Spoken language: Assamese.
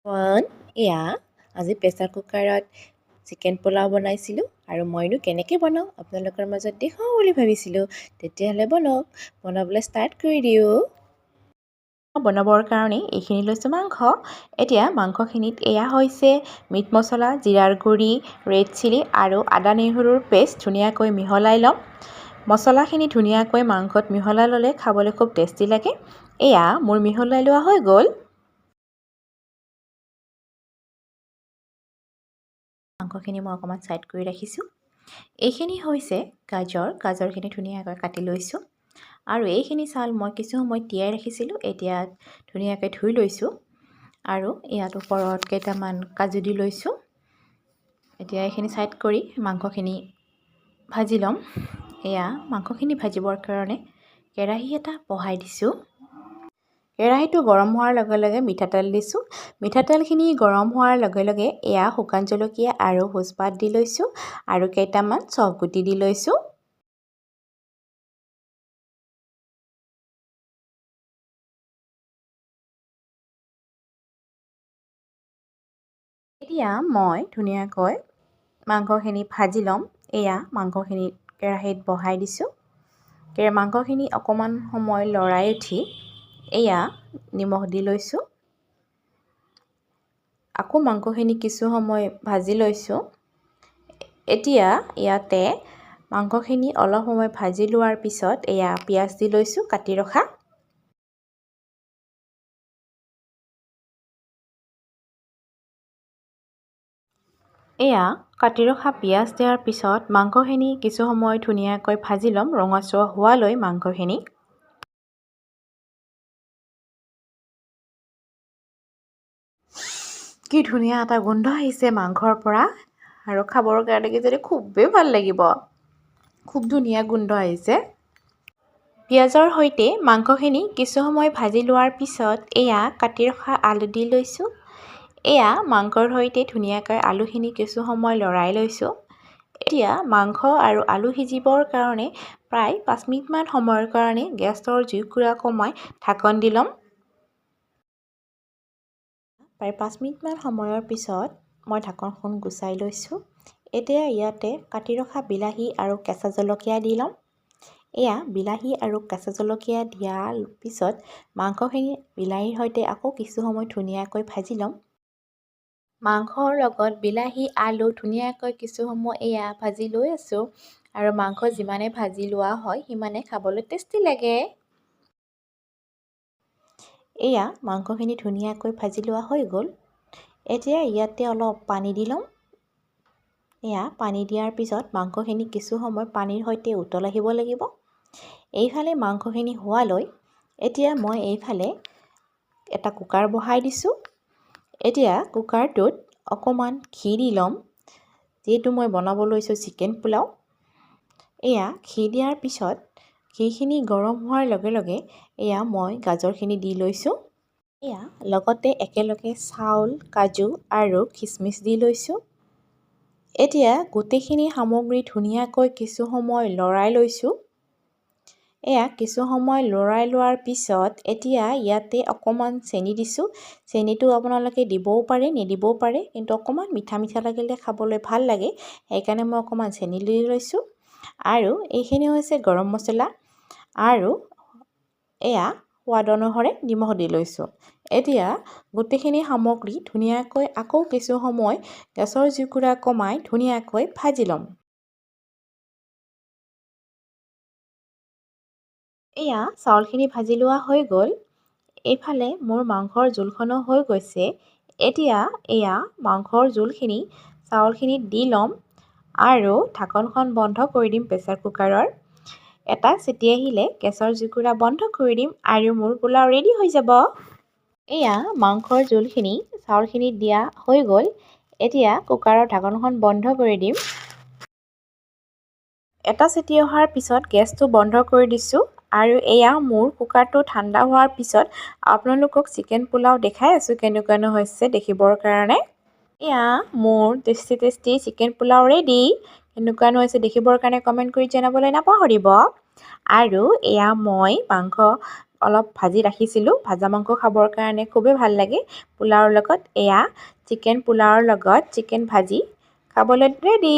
ওৱান এয়া আজি প্ৰেছাৰ কুকাৰত চিকেন পোলাও বনাইছিলোঁ আৰু মইনো কেনেকৈ বনাওঁ আপোনালোকৰ মাজত দেখুৱাওঁ বুলি ভাবিছিলোঁ। তেতিয়াহ'লে বলক, বনাবলৈ ষ্টাৰ্ট কৰি দিওঁ। বনাবৰ কাৰণে এইখিনি লৈছোঁ মাংস। এতিয়া মাংসখিনিত এয়া হৈছে মিট মছলা, জিৰাৰ গুড়ি, ৰেড চিলি আৰু আদা নহৰুৰ পেষ্ট ধুনীয়াকৈ মিহলাই ল'ম। মছলাখিনি ধুনীয়াকৈ মাংসত মিহলাই ল'লে খাবলৈ খুব টেষ্টি লাগে। এয়া মোৰ মিহলাই লোৱা হৈ গ'ল। মাংসখিনি মই অকণমান ছাইড কৰি ৰাখিছোঁ। এইখিনি হৈছে গাজৰ। গাজৰখিনি ধুনীয়াকৈ কাটি লৈছোঁ আৰু এইখিনি চাউল মই কিছু সময় তিয়াই ৰাখিছিলোঁ, এতিয়া ধুনীয়াকৈ ধুই লৈছোঁ। আৰু ইয়াত ওপৰত কেইটামান কাজু দি লৈছোঁ। এতিয়া এইখিনি ছাইড কৰি মাংসখিনি ভাজি ল'ম। এয়া মাংসখিনি ভাজিবৰ কাৰণে কেৰাহী এটা বহাই দিছোঁ। কেৰাহীটো গৰম হোৱাৰ লগে লগে মিঠাতেল দিছোঁ। মিঠাতেলখিনি গৰম হোৱাৰ লগে লগে এয়া শুকান জলকীয়া আৰু ভোজপাত দি লৈছোঁ আৰু কেইটামান চফগুটি দি লৈছোঁ। এতিয়া মই ধুনীয়াকৈ মাংসখিনি ভাজি ল'ম। এয়া মাংসখিনি কেৰাহীত বহাই দিছোঁ। মাংসখিনি অকণমান সময় লৰাই উঠি এয়া নিমখ দি লৈছোঁ। আকৌ মাংসখিনি কিছু সময় ভাজি লৈছোঁ। এতিয়া ইয়াতে মাংসখিনি অলপ সময় ভাজি লোৱাৰ পিছত এয়া পিঁয়াজ দি লৈছোঁ কাটি ৰখা। এয়া কাটি ৰখা পিঁয়াজ দিয়াৰ পিছত মাংসখিনি কিছু সময় ধুনীয়াকৈ ভাজি ল'ম, ৰঙচুৱা হোৱালৈ মাংসখিনি। কি ধুনীয়া এটা গোন্ধ আহিছে মাংসৰ পৰা আৰু খাবৰ কাৰণে কিজানি খুবেই ভাল লাগিব। খুব ধুনীয়া গোন্ধ আহিছে। পিঁয়াজৰ সৈতে মাংসখিনি কিছু সময় ভাজি লোৱাৰ পিছত এয়া কাটি ৰখা আলু দি লৈছোঁ। এয়া মাংসৰ সৈতে ধুনীয়াকৈ আলুখিনি কিছু সময় লৰাই লৈছোঁ। এতিয়া মাংস আৰু আলু সিজিবৰ কাৰণে প্ৰায় 5 মিনিটমান সময়ৰ কাৰণে গেছৰ জুইকুৰা কমাই ঢাকন দি ল'ম। প্ৰায় 5 মিনিটমান সময়ৰ পিছত মই ঢাকনখন গুচাই লৈছোঁ। এতিয়া ইয়াতে কাটি ৰখা বিলাহী আৰু কেঁচা জলকীয়া দি ল'ম। এয়া বিলাহী আৰু কেঁচা জলকীয়া দিয়াৰ পিছত মাংসখিনি বিলাহীৰ সৈতে আকৌ কিছু সময় ধুনীয়াকৈ ভাজি ল'ম। মাংসৰ লগত বিলাহী আলু ধুনীয়াকৈ কিছু সময় এয়া ভাজি লৈ আছোঁ আৰু মাংস যিমানে ভাজি লোৱা হয় সিমানে খাবলৈ টেষ্টি লাগে। এয়া মাংসখিনি ধুনীয়াকৈ ভাজি লোৱা হৈ গ'ল। এতিয়া ইয়াতে অলপ পানী দি ল'ম। এয়া পানী দিয়াৰ পিছত মাংসখিনি কিছু সময় পানীৰ সৈতে উতল আহিব লাগিব। এইফালে মাংসখিনি হোৱালৈ এতিয়া মই এইফালে এটা কুকাৰ বহাই দিছোঁ। এতিয়া কুকাৰটোত অকণমান ঘি দি ল'ম, যিহেতু মই বনাব লৈছোঁ চিকেন পোলাও। এয়া ঘি দিয়াৰ পিছত ঘিখিনি গৰম হোৱাৰ লগে লগে এয়া মই গাজৰখিনি দি লৈছোঁ। এয়া লগতে একেলগে চাউল, কাজু আৰু খিচমিচ দি লৈছোঁ। এতিয়া গোটেইখিনি সামগ্ৰী ধুনীয়াকৈ কিছু সময় লৰাই লৈছোঁ। এয়া কিছু সময় লৰাই লোৱাৰ পিছত এতিয়া ইয়াতে অকণমান চেনি দিছোঁ। চেনিটো আপোনালোকে দিবও পাৰে, নিদিবও পাৰে, কিন্তু অকণমান মিঠা মিঠা লাগিলে খাবলৈ ভাল লাগে, সেইকাৰণে মই অকণমান চেনি দি লৈছোঁ। আৰু এইখিনি হৈছে গৰম মছলা আৰু এয়া সোৱাদ অনুসৰি নিমখ দি লৈছোঁ। এতিয়া গোটেইখিনি সামগ্ৰী ধুনীয়াকৈ আকৌ কিছু সময় গেছৰ জুইকুৰা কমাই ধুনীয়াকৈ ভাজি ল'ম। এয়া চাউলখিনি ভাজি লোৱা হৈ গ'ল। এইফালে মোৰ মাংসৰ জোলখনো হৈ গৈছে। এতিয়া এয়া মাংসৰ জোলখিনি চাউলখিনিত দি ল'ম আৰু ঢাকনখন বন্ধ কৰি দিম প্ৰেছাৰ কুকাৰৰ। এটা চিটি আহিলে গেছৰ জুইকুৰা বন্ধ কৰি দিম আৰু মোৰ পোলাও ৰেডি হৈ যাব। এয়া মাংসৰ জোলখিনি চাউলখিনিত দিয়া হৈ গ'ল। এতিয়া কুকাৰৰ ঢাকনখন বন্ধ কৰি দিম। এটা চিটি অহাৰ পিছত গেছটো বন্ধ কৰি দিছোঁ আৰু এয়া মোৰ কুকাৰটো ঠাণ্ডা হোৱাৰ পিছত আপোনালোকক চিকেন পোলাও দেখাই আছোঁ কেনেকুৱানো হৈছে দেখিবৰ কাৰণে। এয়া মোৰ tasty tasty chicken pulao ready. কেনেকুৱানো হৈছে দেখিবৰ কাৰণে কমেণ্ট কৰি জনাবলৈ নাপাহৰিব। আৰু এয়া মই মাংস অলপ ভাজি ৰাখিছিলোঁ। ভাজা মাংস খাবৰ কাৰণে খুবেই ভাল লাগে পোলাওৰ লগত। এয়া চিকেন পোলাওৰ লগত চিকেন ভাজি খাবলৈ ৰেডি।